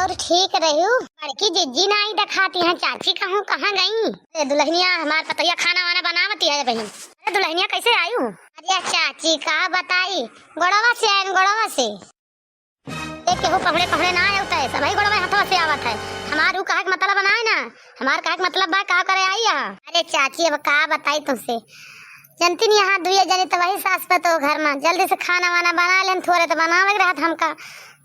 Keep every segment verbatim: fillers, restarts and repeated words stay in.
और ठीक रहू, बड़की जिज्जी नाहीं देखाती हैं, चाची कहूँ कहाँ गई? अरे दुल्हनिया, हमार पतोहिया खाना वाना बनावती है बहिन। अरे दुल्हनिया कैसे आयु? अरे चाची का बताई, गोड़वा से आयन, गोड़वा से। ए केहू पहुड़े पहुड़े ना आवत है, सबही गोड़वा हथवा से आवत है। हमार ऊ कहे के मतलब नाहीं ना, हमार कहे के मतलब बा का करे आई है। अरे चाची अब का बताई तुमसे, जनती नहीं यहाँ दुइये जनी तो वही सास पतोह घर में जल्दी से खाना वाना बना लेन, थोड़े तो बनावे के रहत हमका,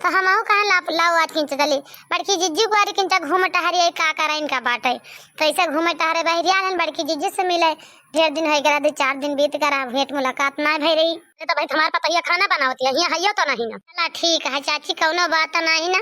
तो हमहू कहे ला, लाओ आज किंचा चली, बड़की जिज्जी कुआरी किंचा घूम टहरी आई, का करे इनका बाटे, तो ऐसे घूमे टहरे बहरिया लेन बड़की जिज्जी से मिले। ढेर दिन होइ गया, दो चार दिन बीत गया, भेंट मुलाकात ना भई रही। अरे तो भाई तुम्हार पतोहिया खाना बनावती है, यहाँ हइयो तो नहीं ना। चला ठीक है चाची, कौनो बात तो नहीं ना।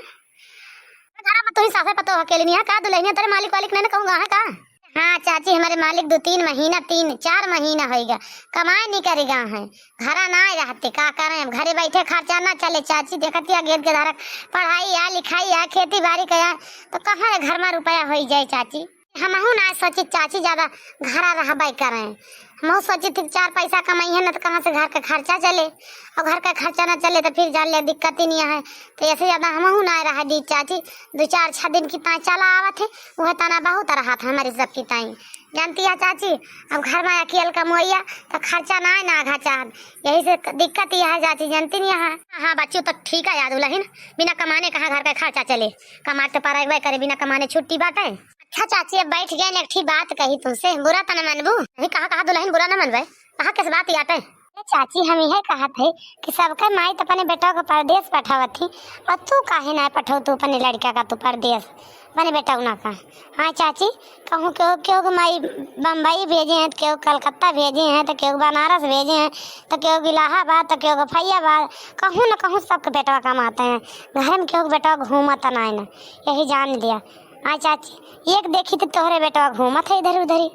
घर में तू ही सासे पतोह अकेले नहीं है का? दुल्हनिया तेरे मालिक वालिक नहीं ना कहूँगा है का? हाँ चाची, हमारे मालिक दो तीन महीना, तीन चार महीना होइगा, कमाए नहीं करेगा है, घरा ना रहते, का करें, अब घरे बैठे खर्चा ना चले चाची, देखती है गेद के धारक, पढ़ाई आ, लिखाई आ, खेती बाड़ी का आ, तो कहाँ घर में रुपया हो जाए चाची। हमहू ना सोची चाची ज्यादा घरा रहबे करें, हमहू सोची थी चार पैसा कमाई है ना तो कहाँ से घर का खर्चा चले, और घर का खर्चा ना चले तो फिर जान ले दिक्कत ही नहीं है। तो ऐसे ज्यादा हमहू ना रह दी चाची, दो चार छह दिन की ताई चला आवत है, वह तना बहुत रहत है हमारी सबकी ताई। जानती है चाची, अब घर में अकेल कमोइया तो खर्चा ना है ना आघा चाहत, यही से दिक्कत यह है चाची, जानती नहीं है। हाँ बच्चू, तो ठीक है याद दुल्हन, बिना कमाने कहाँ घर का खर्चा चले, कमाए तो परेबे करे, बिना कमाने छुट्टी बाटे। अच्छा चाची, अब बैठ गए, एक ठी बात कही तुमसे, बुरा त न मनबू? नहीं, कहा, कहा दुल्हन, बुरा न मनबे, कहा किस बात याटे? ए चाची, हम यह कहत है कि सबके माई तो अपने बेटा को परदेस पठावत ही, और तू काहे ना पठाऊ तू अपने लड़का का तू परदेस, अपने बेटौना का? हाँ चाची, कहूँ केहू, केहू के माई बम्बई भेजे हैं, तो केहू कलकत्ता भेजे हैं, तो केहू बनारस भेजे हैं, तो केहू इलाहाबाद, तो केहू फैयाबाद, कहूँ न कहूँ सबके बेटवा कमाते हैं। घर में केहू के बेटवा घूमत नाय न, यही जान लिया। हाँ चाची, एक देखी तो तोहरे बेटवा घूमत है इधर उधरी,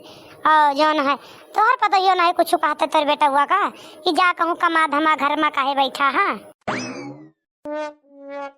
और जौन है तोहर पतोहियो नहीं कुछ कहते तोहरे बेटवा का कि जा कहूँ कमा धमा, घर में काहे बैठा है।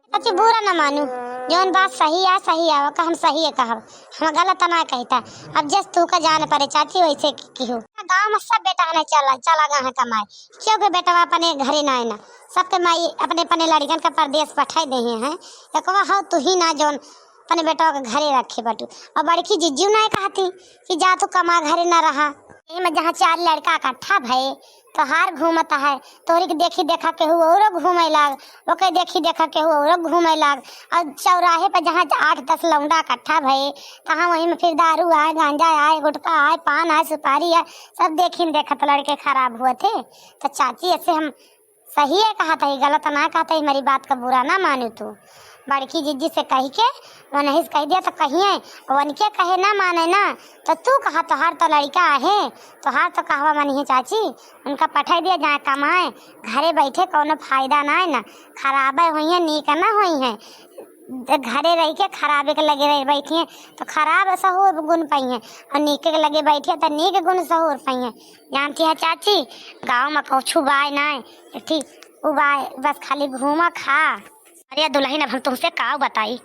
चाची बुरा न मानू, जौन बात सही आ सही आ, ओका हम सही है कहब, हम गलत ना कहता। अब जस तू का जान परे चाची वैसे की हो। गाँव में सब बेटा है ना चला, चला गया है कमाए, क्यों के बेटवा अपने घरे ना है ना, सबके माई अपने अपने लड़कन का परदेस पठाई दे हैं। एकवा हो तू ही ना जौन अपने बेटवा के घरे रखे बाटू। और बड़की जिज्जू ना कहती कि जा तू कमा घरे ना रहा। एमे जहाँ चार लड़का इकट्ठा भए, तोहार घूमत है, तोहरी के देखी देखा केहू औरो घूमे लाग, ओके देखी देखा केहू औरो घूमे लाग। और चौराहे पर जहाँ आठ दस लौंडा इकट्ठा भए, तहाँ वही में फिर दारू आए, गांजा आए, गुटखा आए, पान आए, सुपारी आए, सब देखी न देखत लड़के खराब हुए थे। तो चाची ऐसे हम सही है कहत है, गलत ना कहत है, मेरी बात का बुरा ना मानू तू। बड़की जिज्जी से कही के वनही से कह दिया तो कहिए, वनके कहे ना माने ना, तो तू कहा तोहार तो लड़का आहे, तोहार तो कहवा मानी है चाची, उनका पठाई दिया जाए कमाए, घरे बैठे कौनो फायदा ना है ना, खराबे होई है, नीक ना होई है। घरे रह के खराबे के लगे रह बैठी हैं, तो खराब सहूर गुन पाई हैं, और नीके के लगे बैठी हैं, तो नीक गुन सहूर पाई हैं। जानती है चाची, गाँव में कौछू बाय ना है, ठीक, उ बाय बस खाली घूमा खा। अरे दुल्हन, अब हम तुमसे काव बताई,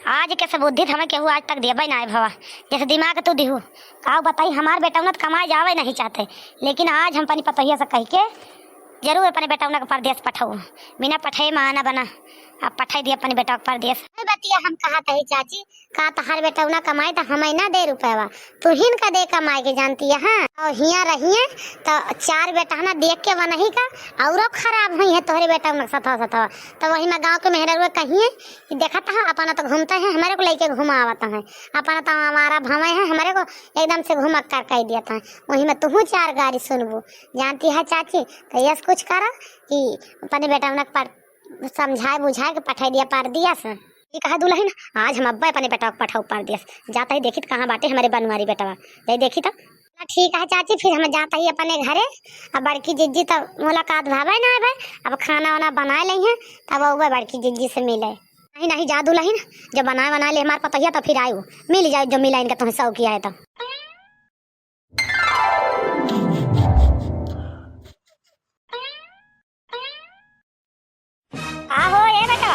आज के सबुद्धि हमें केहू आज तक देबे ना है भवा, जैसे दिमाग तू दिहू। काव बताई, हमार बेटौना तो कमाए जावे नहीं चाहते, लेकिन आज हम अपनी पतोहिया से कह के जरूर अपने बेटौना के परदेस पठाऊ, बिना पठाए माना बना, अब पठाई दिया अपने बेटा के परदेस। अरे बतिया हम कहत है चाची, का तोहार बेटौना कमाए तो हमें ना दे रुपयवा, तुहिन का दे कमाए के जानती है। हाँ, और हियाँ रहिए तो चार बेटहना देख के वनही का औरो खराब हुई है तोहरे बेटौना के सथवा सथवा। तो वही में गाँव के मेहररुआ कहिए कि देखत है अपना तो घूमते हैं, हमारे को लेके घुमावत हैं, अपना तो हमारा भवे है, हमारे को एकदम से घुमक्कर कह देता है। वही में तुहू चार गारी सुनबू। जानती है चाची, तो यस कुछ करा कि अपने बेटौना के पर समझाए बुझाए के पठाई दिया परदेस। ये कहा दुल्हन, आज हम अब्बे अपने बेटवा के पठाऊ परदेस, जाता ही देखी तो कहाँ बाटे हमारे बनवारी बेटवा, जाई देखी तो। ठीक है चाची, फिर हम जाता ही अपने घरे। अब बड़की जिज्जी तो मुलाकात भावे ना है भाई, अब खाना वाना बनाए लेइहैं, तब अउबे बड़की जिज्जी से मिले। नहीं नहीं, जा दुल्हन, जब बनाए बनाए ले हमार पतोहिया तो फिर आयु, मिल जाए जो मिला इनका तुम्हें शौक किया है तो। का हो ए बेटा,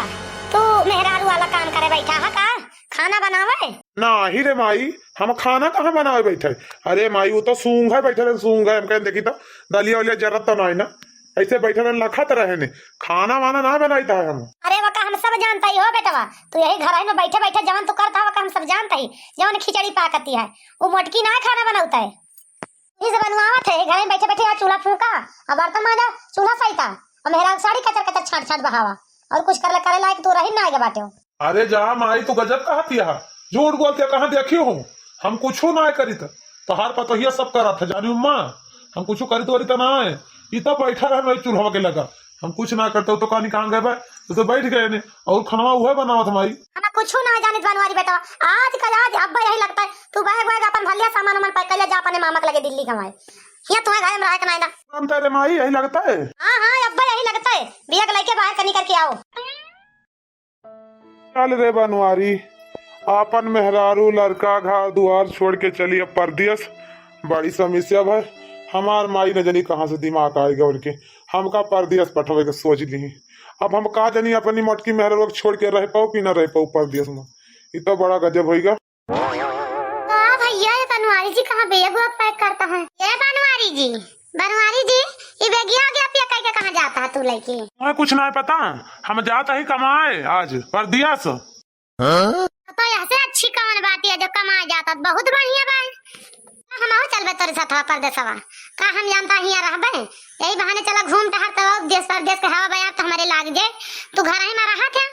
तू मेहरारू वाला काम करे बैठा है का? खाना बनावे? नाही रे माई, हम खाना कहाँ बनावे बैठे? अरे माई, वो तो सूंघे बैठे रहे, सूंघे। हम कहें देखी तो दलिया वलिया जरत तो नाही ना, ऐसे बैठे रहे, लखत रहे ने, खाना वाना ना बनाई था हम। अरे वो का हम सब जानत ही हो बेटवा, तू यही घर में बैठे बैठे जवन तू करत हवा का हम सब जानत ही। जवन खिचड़ी पाकती है, वो मोटकी ना खाना बनौत है। इस बनवावत है, घर में बैठे बैठे यहाँ चूल्हा फूका, और बर्तन मांजा, चूल्हा सहिता, और मेहरा साड़ी कचर कचर छाट छाट बहावा, और कुछ करले करे लायक तू रही ना आगे बाटे हो। अरे जा माई, तू गजब कहत हिया, झूठ बोलते कहाँ देखी हूँ, हम कुछ ना करित, तोहार पतोहिया सब करत है, जानी अम्मा, हम कुछ करित वरित ना है, ई तो बैठा रहे वही चूल्हा के लगा, हम कुछ ना करते, तो कहानी कहाँ गए बा, तो, तो बैठ गए ने, और खनवा उहे बनावत माई। हम कुछ ना जानित बनवारी बेटा, आज का आज अब यही लगता है, तू बैग वैग अपन भलिया सामान उमान पैक कर ले जा अपने मामा के लगे दिल्ली कमाए, यहाँ तुम्हें घर में रहे के नहीं ना। जानता रे माई, यही लगता है। हाँ हाँ, अब यही लगता है, बिया के लेके बाहर कनी करके आओ। चल रे बनवारी, आपन मेहरारू, लड़का, घर दुआर छोड़ के चली अब परदेस। बड़ी समस्या भय। हमार माई न जानी कहाँ से दिमाग आए गए उनके, हमका परदेस पठवे के सोच ली। अब हम का जानी अपनी मोटकी मेहरारू के छोड़ के रह पाऊ कि ना रह पाऊ परदेस में। ई तो बड़ा गजब होइगा। का भैया, ये बनवारी जी कहाँ बैग वैग पैक करता है? ये बनवारी जी, बनवारी जी, ये बैगिया वैगिया पिया करके कहाँ जाता है तू लेके? मैं कुछ नहीं पता, हम जाता ही कमाए आज परदिया से। हाँ? तो यहाँ से अच्छी कौन बात है जो कमाए जाता है, बहुत बढ़िया बा। हम हो चलबे तोरे साथ परदेसवा, का हम जानता हियाँ रहबे, यही बहाने चला घूम टहर तो देश परदेश के हवा बयार तो हमारे लाग जाए, तू घर ही में रहा थे,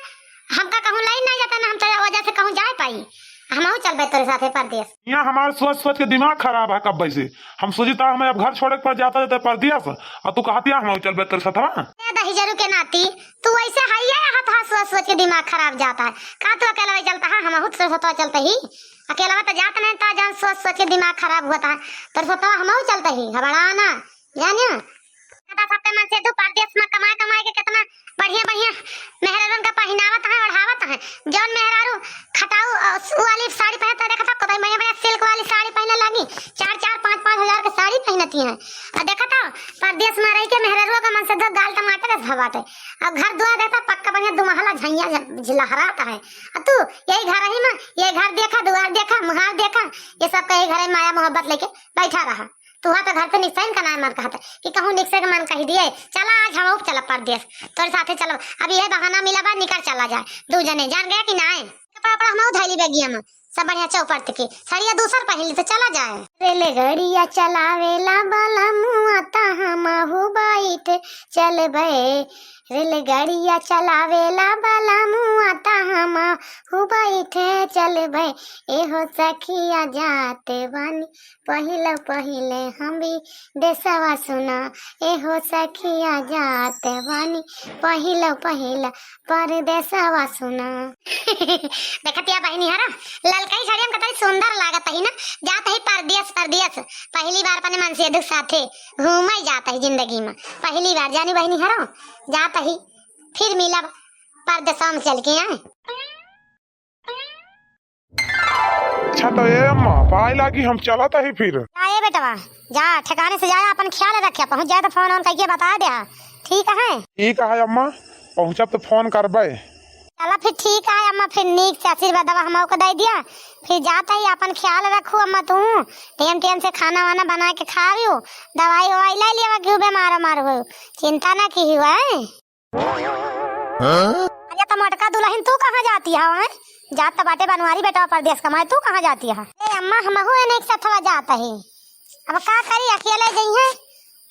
हमका कहूँ लाई नहीं जाता ना, हम तेरे वजह से कहूँ जाए पाई, हम हो चलबे तोरे साथे परदेश। यहाँ हमार सोच सोच के दिमाग खराब है कब्बे से। हम सोचित हमें अब घर छोड़े के पड़ जाता, जाता परदेस, और तू कहती है हम चलबे तोरे साथवा। ए दहिजरू के नाती, तू ऐसे हइये रहत हा, सोच सोच के दिमाग खराब जाता है। का तू अकेला वही चलता है? हम बहुत सोच सोच चलते ही। अकेला तो जात नहीं था, जान सोच सोच के दिमाग खराब हुआ था। तोरे साथवा हम चलते ही, घबरा ना, जानियो। कहता सबके मन से तू परदेस में कमाए कमाए के कितना बढ़िया बढ़िया मेहरारून का पहिनावत है, ओढ़ावत है। जौन मेहरारू खटाऊ, अ, स-, वाली साड़ी पहनता है, देखता कोई बढ़िया बढ़िया सिल्क वाली साड़ी पहने लगी, चार चार पाँच पाँच हजार के साड़ी पहनती हैं। और देखता परदेस में रह के मेहरारू का मन से दो गाल टमाटर जैसा बाटे। और घर दुआर देखता पक्का बढ़िया दुमहला झैया झ-, झिलहराता है। और तू यही घर ही में, ये घर देखा, दुआर देखा, मुहार देखा, ये सब कहीं घर में माया मोहब्बत लेके बैठा रहा। तुहा तो घर पे निकसैन का नाय मन कहत है कि कहूँ निकसे के मन कही दिए। चला आज हम चलब परदेस, तोरे साथे चलब। अब यह बहाना मिला बा, निकल चला जाए दू जने, जान गया कि नाय? कपड़ा उपड़ा हम धैली बैगिया में, सब बढ़िया चौपट के सड़िया दूसर पहन ली तो चला जाए। रेलगड़िया चलावेला बलमुआ ता हमहू बैठ चलबे। रेलगड़िया चलावेला बलमुआ ता हमहू बैठ चलबे। एहो सखिया जात बानी पहिला पहिले हम भी देसवा सुना, एहो सखिया जात बानी पहिला पहिला परदेसवा सुना। देखतिया बहिनी हरा, ललकई साड़ी में कतरी सुंदर लागत ही ना, जात ही परदेस, परदेस। पहली बार अपने मनसेधु साथे घूमे जात ही जिंदगी में, पहली बार जानी बहिनी हरा, जात ही फिर मिलब परदेसवा में चल के आए। अच्छा तो ए अम्मा, पाए लागी हम चलत ही फिर। जा ए बेटवा, जा ठिकाने से जाए, अपन ख्याल रखे, पहुँच जाए तो फोन ऑन करके बता दे। ठीक है? ठीक है अम्मा, पहुँचब तो फोन करबे। चला फिर ठीक है अम्मा, फिर नीक से आशीर्वाद दवा हमको दे दिया, फिर जात ही अपन ख्याल रखू अम्मा तू, टेम टेम से खाना वाना बना के खावियो, दवाई ववाई ले लिया, क्यों बीमार उमार हो, चिंता ना की हुआ है। हाँ? अरे तो मोटका दुलहिन तू कहाँ जाती है, हैं? जात तो बाटे बनवारी बेटवा परदेस कमाए, तू कहाँ जाती है? ए अम्मा, हमहू एने एक सथवा जात ही। अब का करी, अकेले जइहे,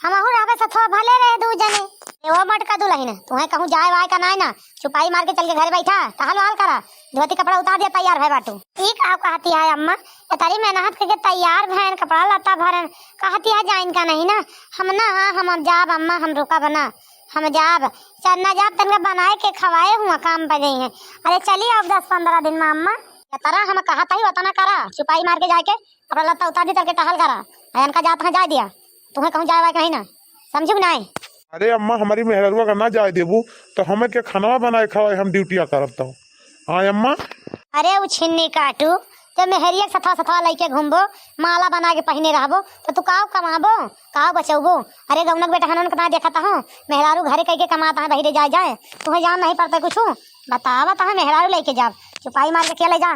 हमहू रहबे सथवा, भले रहे दू जने। ए ओ मोटका दुलहिन, तुहे कहूँ जाए वाए का नाय ना, चुपाई मार के चल के घरे बैठा, टहल वहल करा, धोती कपड़ा उतार दिया, तैयार भय बाटू। ई का कहती है अम्मा, इतरी मेहनत करके तैयार भयन, कपड़ा लत्ता भरन, कहती है जाइन का नहीं ना, हम ना, हम अब जाब अम्मा, हम रुकब ना। हम जाब, चन्ना जाब, तनका बनाए के खवाए हुआ काम पे गई हैं। अरे चली अब दस पन्द्रह दिन में अम्मा। जतरा हम कहत ही उतना करा, चुपाई मार के जाके कपड़ा लत्ता उतार दी, चल के टहल करा। आ इनका जात है जाए दिया, तुम्हें कहूँ जाए वाए कहीं ना, समझू कि नहीं? अरे अम्मा, हमारी मेहररुआ का ना जाए देबू तो हमें के खनवा बनाए खवाए हम ड्यूटिया करब तो। हाँ अम्मा। अरे उ छिन्नी काटू, जब मेहरिया के सथवा सथवा लइके घूमबो, माला बना के पहिने रहबो, तो तू काव कमाबो, काव बचौबो? अरे गौनक बेटा हनन के ना देखत हो, मेहरारू घरे कइके कमात है, बहिरे जाए जाए, तुहे जान नहीं पड़ता कुछ। बतावत है मेहरारू लइके जाब, चुपाई मार के के ले जा,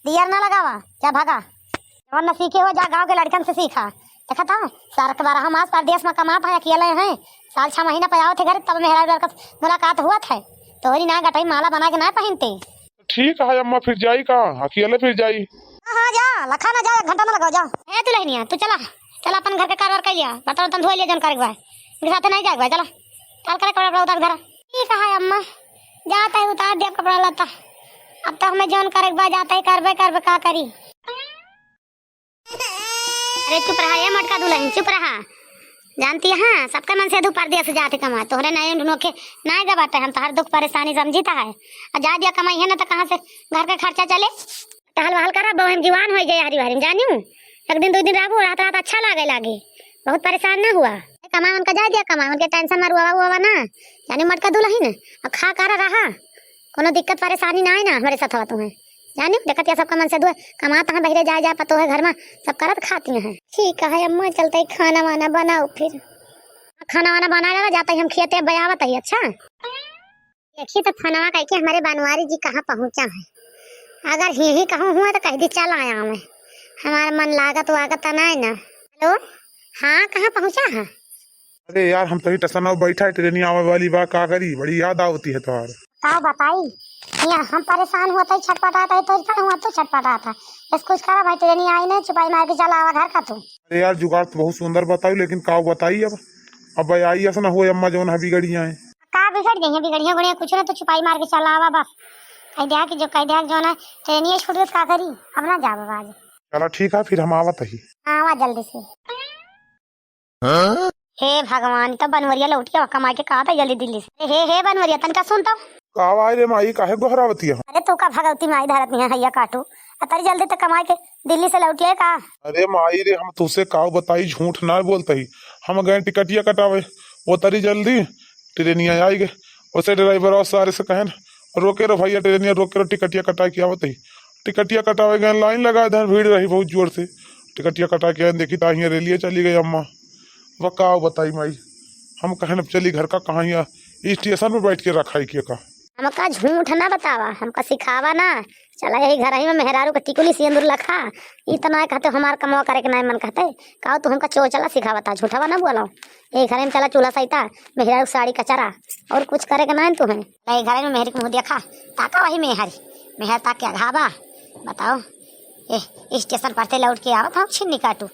दियर ना लगावा, जा भागा। जवन ना सीखे हो, जा गाँव के लड़कन से सीखा। देखत हो, सार के बारह मास परदेस में कमात है, अकेले हैं, साल छह महीना पे आवत है घर, तब मेहरारू लड़का से मुलाकात हुआ था। तोहरी ना गटई माला बना के ना पहिनते। ठीक है अम्मा, फिर जाई का? अकेले फिर जाई? हाँ, हाँ, जा, लखा ना जा, एक घंटा ना लगाओ, जा। ए दुलहिनिया, तू चला, चला अपन घर के कारवार कर लिया, बर्तन उर्तन धोए लिया, जौन करे के बा। इनके साथे नहीं जाए के बा, चला। चल करे कपड़ा उपड़ा उतार धरा। ठीक है अम्मा, जाता है उतार दिया कपड़ा लत्ता। अब तो हमें जौन करे के बा, जाता ही करबे करबे, का करी। अरे चुप रहा, ए मोटका दुलहिन, चुप रहा। जानती है, सबका मन से धू परदेस जात ही कमा। तोहरे नाई उनके नाई गा बाटे, हम तोहर दुख परेशानी समझीता है। आ जा दिया कमाई है ना, तो कहाँ से घर का खर्चा चले? टहल वहल करा, बहन जुआन होइ जाए हरी भरी, जानियो। एक दिन दो दिन रहबो, रात रात अच्छा लागे लागे, बहुत परेशान ना हुआ। कमाई उनका जा दिया कमाई, उनके टेंशन में रुआवा उआवा ना। जानियो मोटका दुलहिन, अब खा कर रहा, कोनो दिक्कत परेशानी ना है ना हमरे साथ हुआ तुम्हें। जानियो, देखत या सबका मन से दुआ, कमात हैं बहिरे, जाए जाए पतो है घर में, सब करत खाती हैं। ठीक है अम्मा, चलते ही खाना वाना बनाओ फिर। खाना वाना बना लेवा, जाते ही हम खेते बजावत ही। अच्छा, देखी तो फोनवा करके हमारे बनवारी जी कहाँ पहुँचा है। अगर ही ही कहूँ हुआ तो कह दी चल आया मैं, हमारा मन लागत वागत ना है ना। हेलो, हाँ, कहाँ पहुँचा है? अरे यार, हम तो ही टसनवा बैठा है, ट्रेनिया आवे वाली बा, का करी, बड़ी याद आवती है तोहार। का बताई, यहाँ हम परेशान हुआ था, छटपटात है, तो इतना हुआ तो छटपटात है। बस कुछ करा भाई, ट्रेनिया आई नहीं, चुपाई मार के चला आवा घर का तू। अरे यार, जुगाड़ तो बहुत सुंदर बताई, लेकिन का बताई अब, अब आई ऐसा ना हो अम्मा जौन है बिगड़ी आए। का बिगड़ गई है, बिगड़िया उगड़िया कुछ ना, तो चुपाई मार के चला आवा बस। कह दिया कि जो कह दिया कि जो ना, ट्रेनिया छूट गई तो का करी, अब ना जावा आज। चला ठीक है, फिर हम आवत ही। आवा जल्दी से। हे भगवान, तब बनवरिया लौट के कमाई के कहा था जल्दी दिल्ली से। हे, हे बनवरिया, तनका सुन तब। का आवाज रे माई, काहे गोहरावती है? अरे तू का भगवती माई धरत नहीं है, हैया काटू। अतरी जल्दी तो कमाई के दिल्ली से लौटिए का? अरे माई रे, हम तुसे का बताई, झूठ ना बोलत ही। हम गए टिकटिया कटावे, वो तरी जल्दी ट्रेनिया आई गए। उसे ड्राइवर और सारे से कहन, "रोके रो भैया, ट्रेनिया रोके रो, टिकटिया कटा के आवत ही।" टिकटिया कटावे गए, लाइन लगा देन, भीड़ रही बहुत जोर से। टिकटिया कटा के आए, देखी ता हियाँ रेलिया चली गई अम्मा। वह का बताई माई, हम कहन अब चली घर का, कहाँ हियाँ स्टेशन में बैठ के रखाई के का। हमका झूठ ना बतावा, हमका सिखावा ना। चला यही घर ही में मेहरारू के टिकुली सिंदूर लखा, ई तो ना कहते हमार कमवा करे के ना मन कहते। का तू हमका चोचला सिखावता, झूठवा ना बोलो। यही घर में चला चूल्हा सहिता, मेहरारू साड़ी कचरा, और कुछ करे के ना तू है। यही घर में मेहरी के मुँह देखा, ताका वही मेहरी, मेहर ताक के अघावा, बताओ। ए, स्टेशन पर से लौट के आवत हम छिन्नी काटू।